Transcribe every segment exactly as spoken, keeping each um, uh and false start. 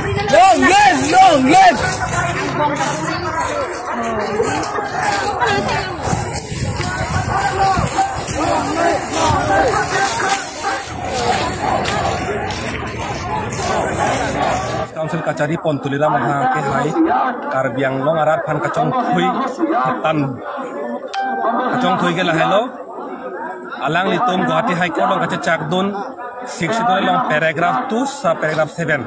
Long live, long live. Council kachari pon Tuliram Ronghang kehai Karbi Anglong arat aphan kachongthui hatan, kachongthui ke lahelo. Alanglitum Guwahati High Court along kachechakdun, Sixth Schedule along paragraph two sub paragraph seven,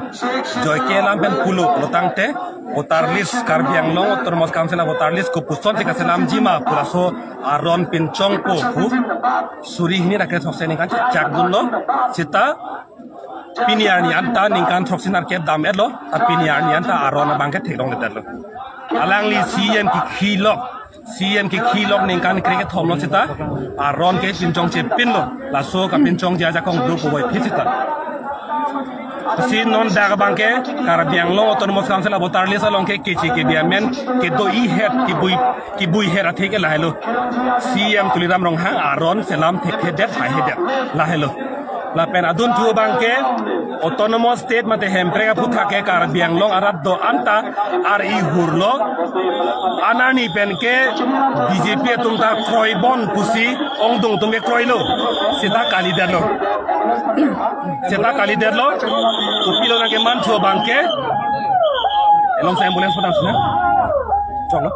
joike alam pen pulo pulotangte voter list, Karbi Anglong Autonomous Council a voter list kopuson si kaselamjima pu laso aron pinchongpo pu suri hini ra kre-throksi aningkan chechakdunlo. Seta pini arni anta ningkan throksi nerkep dam-etlo, ta pini arni anta aron abangke theklongledetlo. Alangli C E M kekhilok, C E M kekhilok ningkan krekethom lo seta aron ke pinchongchepinlo, laso kapinchongji ajakong dopoi phit seta. Si non dak abangke Karbi Anglong Autonomous Council a voter list along ke keche kebi amen kedo-ihet, kebui, kebuihet athe ke lahelo. C E M Tuliram Ronghang aron selam thekthedet, haihedet, lahelo. Lapen adunthu abangke Autonomous State mate Hemprek aphuthak ke Karbi Anglong arat do-anta ar-i hurlo. Anani pen ke B J P atum ta kroibom pusi ongdung atum ke kroilo. Seta kalidetlo. Seta kalidetlo. Kopilo nangkeman thu abangke. Elong sa ambulance padang sini. Choklo.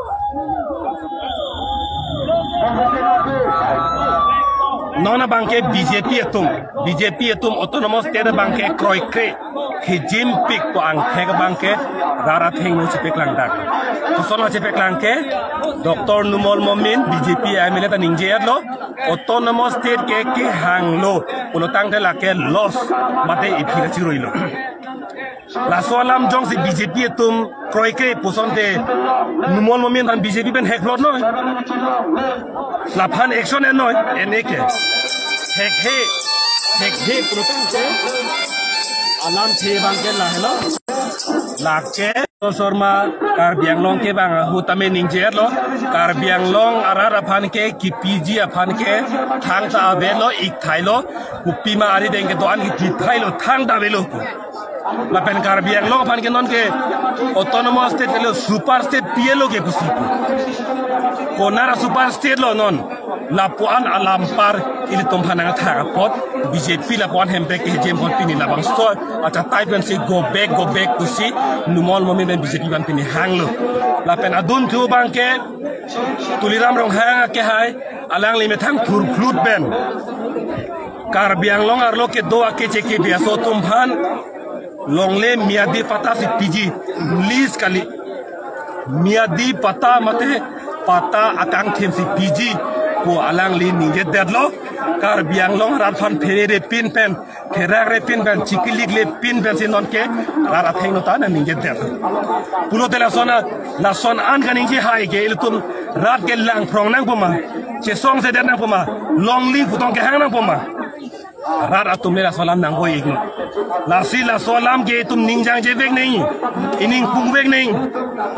Non abangke B J P atum, B J P atum Autonomous State abangke kroikre, hijimpik pu angthek abangke rat athengno chepeklang dak. Koson chepeklang ke, Doctor Numal Momin, B J P M L A ta ningje-etlo, Autonomous State ke kehanglo pulotangte lake loss mate iphi kachiruilo. Laso alam jongsi B J P atum kroikre pusonte Numal Momin aphan B J P pen heklot noi. Laphan action en noi, en-e ke. Hekhe, hekhe pulotangte alamthe abangke lahelo. Lake Sharma Karbi Anglong ke bang ahut tame ningje-etlo. Karbi Anglong arat aphan ke kepiji aphan ke thangta avelo, ikthailo. Kopima arideng kedo-an kepithailo, thangta avelo. Lapen Karbi Anglong aphan ke non ke Autonomous State lo, Super State P L O ke pusi pu. Konat a Super State lo non. Lapuan alam par ilitum aphan nangthak apot B J P lapuan Hemprek ke hijem apot pini labangso achatai pensi go back, go back pusi Numal Momin pen B J P aphan pini hanglo. Lapen adunthu abangke Tuliram Ronghang kehai alangli methang thurphlut pen Karbi Anglong arlo kedo akeche kebi aso atum aphan longle miyadi patta si piji, lease kali. Miyadi patta mate patta akangthim si piji pu alangli ningjedetlo. Karbi Anglong arat aphan phererepin pen, phererepin pen, chikiliklepin pensi non ke rat athengno ta nangningjeder. Pulote lason, lason an kaningje hai ke ilitum rat ke langphrong nangpo ma, chesongsedet nangpo ma, long live pu tong kehang nangpo ma. Rat atum le laso alam nangvo-iknon. Lasi laso alam ke itum ning jangjevek nangji, ining pungvek nangji.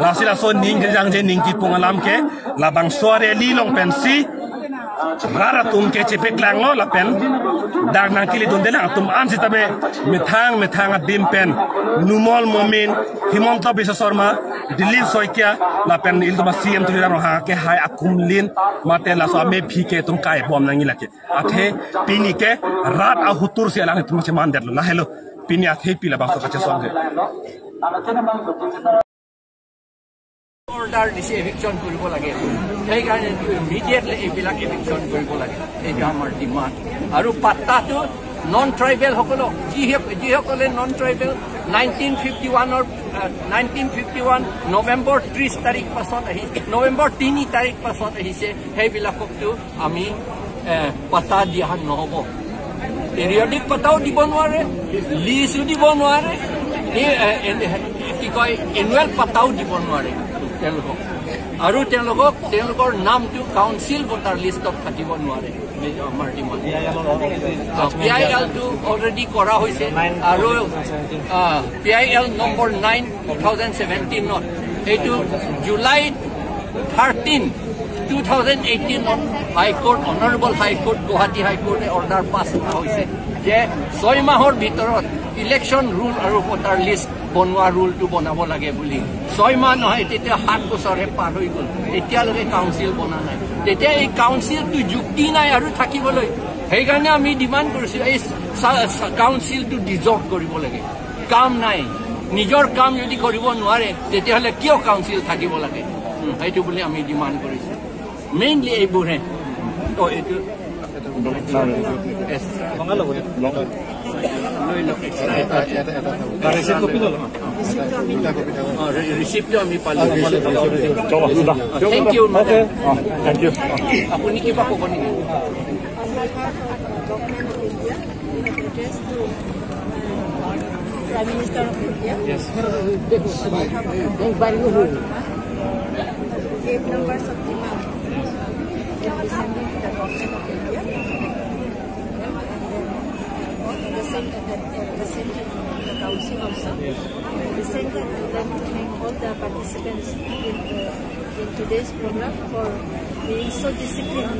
Lasi laso ning jangje ning kipung alam ke labangso a-rally along pensi rat atum ke chepeklanglo lapen dak nangkele dunde lang atum an sitame methang methang adim pen Numal Momin, Himanta Biswa Sarma, Dilip Saikia lapen ilitum a-C E M Tuliram Ronghang kehai akumlin mate laso amephi ke itum kaibom nangji lake. Athe pini ke rat ahutur si alanglitum chemandetlo, lahelo. Pini athe pi labangso kachesong ke. Order দিছে, এভিকশ্যন কৰিব লাগে। সেইকাৰণে ইমিডিয়েটলি এইবিলাক এভিকশ্যন কৰিব লাগে, এইটো আমাৰ ডিমাণ্ড। আৰু পাট্টাটো নন ট্ৰাইবেলসকলক, যি, যিসকলে নন ট্ৰাইবেল নাইনটিন ফিফটি ওৱানৰ, আহ, নাইনটিন ফিফটি ওৱান নৱেম্বৰ ত্ৰিছ তাৰিখ পাছত আহি, নৱেম্বৰ তিনি তাৰিখ পাছত আহিছে, সেইবিলাককতো আমি, এ, পাট্টা দিয়া নহ'ব। পিৰিয়ডিক পাট্টাও দিব নোৱাৰে, লিজো দিব নোৱাৰে, এই, এ, এ, কি কয়, এনুৱেল পাট্টাও দিব নোৱাৰে তেওঁলোকক। আৰু তেওঁলোকক, তেওঁলোকৰ নামটো কাউন্সিল ভোটাৰ লিষ্টত থাকিব নোৱাৰে। আমাৰ ডিমাণ্ড। পি আই এলটো অলৰেডি কৰা হৈছে আৰু, আহ, P I L number nine two thousand ছেভেণ্টিনত, এইটো জুলাই থাৰ্টিন, টু থাউজেণ্ড এইটিনত high court, honourable high court, Guwahati high কোৰ্টে অৰ্ডাৰ পাছ কৰা হৈছে যে ছয় মাহৰ ভিতৰত ইলেকশ্যন ৰোল আৰু ভোটাৰ লিষ্ট বনোৱা ৰুলটো বনাব লাগে বুলি। ছয় মাহ নহয়, তেতিয়া সাত বছৰহে পাৰ হৈ গ'ল, এতিয়ালৈকে কাউন্সিল বনা নাই। তেতিয়া এই কাউন্সিলটো যুক্তি নাই আৰু থাকিবলৈ। সেইকাৰণে আমি ডিমাণ্ড কৰিছো এই চা-, চা-, কাউন্সিলটো ডিজলভ কৰিব লাগে। কাম নাই, নিজৰ কাম যদি কৰিব নোৱাৰে, তেতিয়াহ'লে কিয় কাউন্সিল থাকিব লাগে? উম, সেইটো বুলি আমি ডিমাণ্ড কৰিছো। মেইনলি এইবোৰহে। তো এইটো এছ, লৈ লওক, এক্সট্ৰা এটা। এটা, এটা, এটা। ৰেচিপ্ট কপি ল'লো। দুটা কপি থাকক। অ, ৰি-, ৰিচিপ্টটো আমি পালো। অ, receipt, receipt. Thank you, madam. অ, থেংক ইউ। আপুনি কিবা ক'ব নেকি? Prime Minister of India. Yes. Eight numbers of demand. They are sending to the government of India. And then the same, the, the same to the council also. Yes. The same time, I would like to thank all the participants in, uh, in today's program for being so disciplined.